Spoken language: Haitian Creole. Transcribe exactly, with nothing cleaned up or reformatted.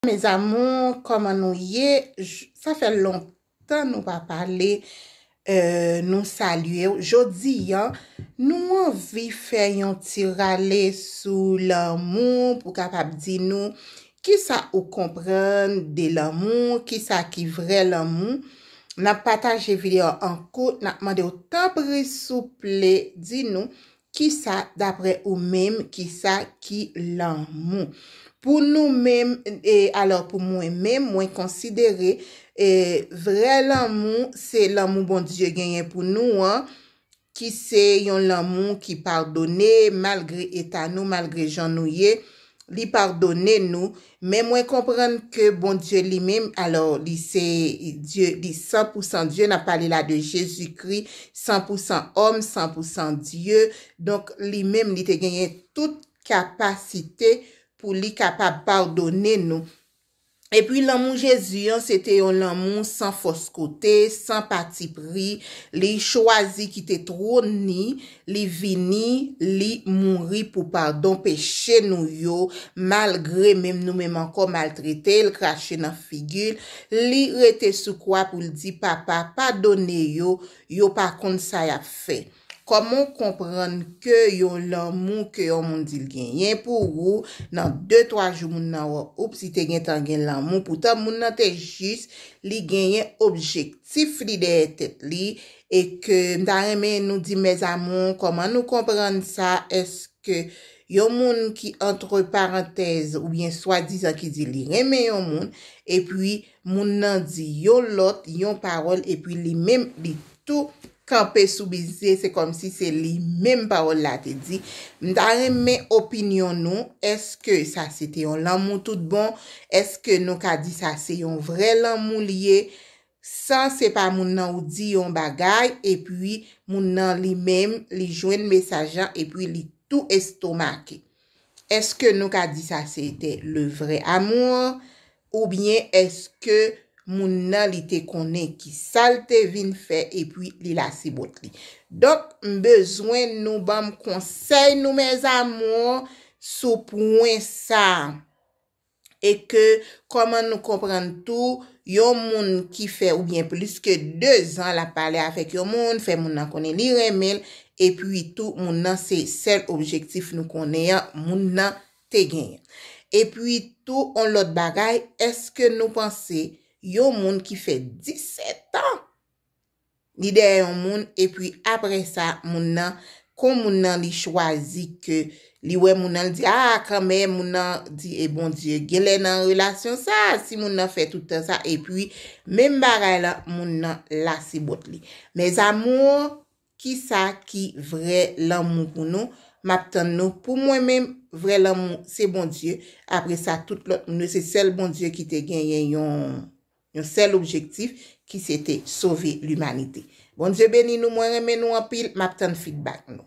Mes amours, kòman nou ye? J- Sa fè lontan nou pa pale. Euh, nou salye w. Jodi a, nou anvi fè yon ti rale sou lanmou pou kapab di nou kisa ou konprann de lanmou, kisa ki vrè lanmou. N ap pataje videyo an kout, n ap mande w tanpri souple di nou kisa, daprè ou menm, kisa ki lanmou? Pou nou menm, e, alò, pou mwen menm, mwen konsidere, e, vrè lanmou, se lanmou Bondye genyen pou nou an, ki se yon lanmou ki padone malgre eta nou, malgre jan nou ye, li padone nou. Men mwen konprann ke Bondye li menm, alò, li se Dye, li san pou san Dye, n ap pale la de Jezikri, san pou san òm, san pou san Dye. Donk, li menm, li te genyen tout kapasite pou li kapab padone nou. Epi lanmou Jezi an, se te yon lanmou san fòs kote, san pati pri. Li chwazi kite twòn ni, li vini, li mouri pou padon peche nou yo, malgre menm nou menm ankò maltrete l, krache nan figi l. Li rete sou kwa pou l di, Papa, padone yo, yo pa konn sa y ap fè. Kòman w konprann ke yon lanmou ke yon moun di l genyen pou ou, nan de, twa jou moun nan wè, oups, li te gentan gen lanmou, poutan moun nan te jis, li genyen objektif li dèyè tèt li, e ke m ta renmen nou di, mes amours, kòman nou konprann sa? Èske yon moun ki, antre parantèz, oubyen swadizan ki di li renmen yon moun, epi moun nan di yon lòt, yon pawòl, epi li menm, li tou kanpe sou bizye, se kòmsi se li menm pawòl la te di. M ta renmen opinyon nou, èske sa se te yon lanmou tout bon? Èske nou ka di sa se yon vrè lanmou li ye? San se pa moun nan ou di yon bagay, epi moun nan li menm, li jwenn mesaj lan, epi li tou estomake. Èske nou ka di sa se te le vrai amour? Oubyen èske moun nan li te konnen ki sa l te vin fè epi li lase bòt li? Donk, m bezwen nou ban m konsèy nou, mes amours, sou pwen sa. E ke kòman nou konprann tou, yon moun ki fè oubyen plis ke de zan l ap pale avèk yon moun, fè moun nan konnen li renmen l, epi tou moun nan se sèl objektif nou konnen an, moun nan te genyen. Epi tou, on lòt bagay, èske nou panse yon moun ki fè disèt an li dèyè yon moun, epi apre sa, moun nan, kon moun nan li chwazi ke li wè moun nan, li di, a, kanmenm, moun nan di, e Bondye, genlè nan relasyon sa, si moun nan fè tout tan sa, epi menm bagay la, moun nan lase bòt li. Mes amours, kisa ki vrè lanmou pou nou? M ap tann nou. Pou mwen menm, vrè lanmou, se Bondye. Apre sa, tout lòt moun yo, se sèl Bondye ki te genyen yon, yon sèl objektif, ki se te sove limanite. Bondye beni nou, mwen renmen nou anpil, m ap tann feedback nou.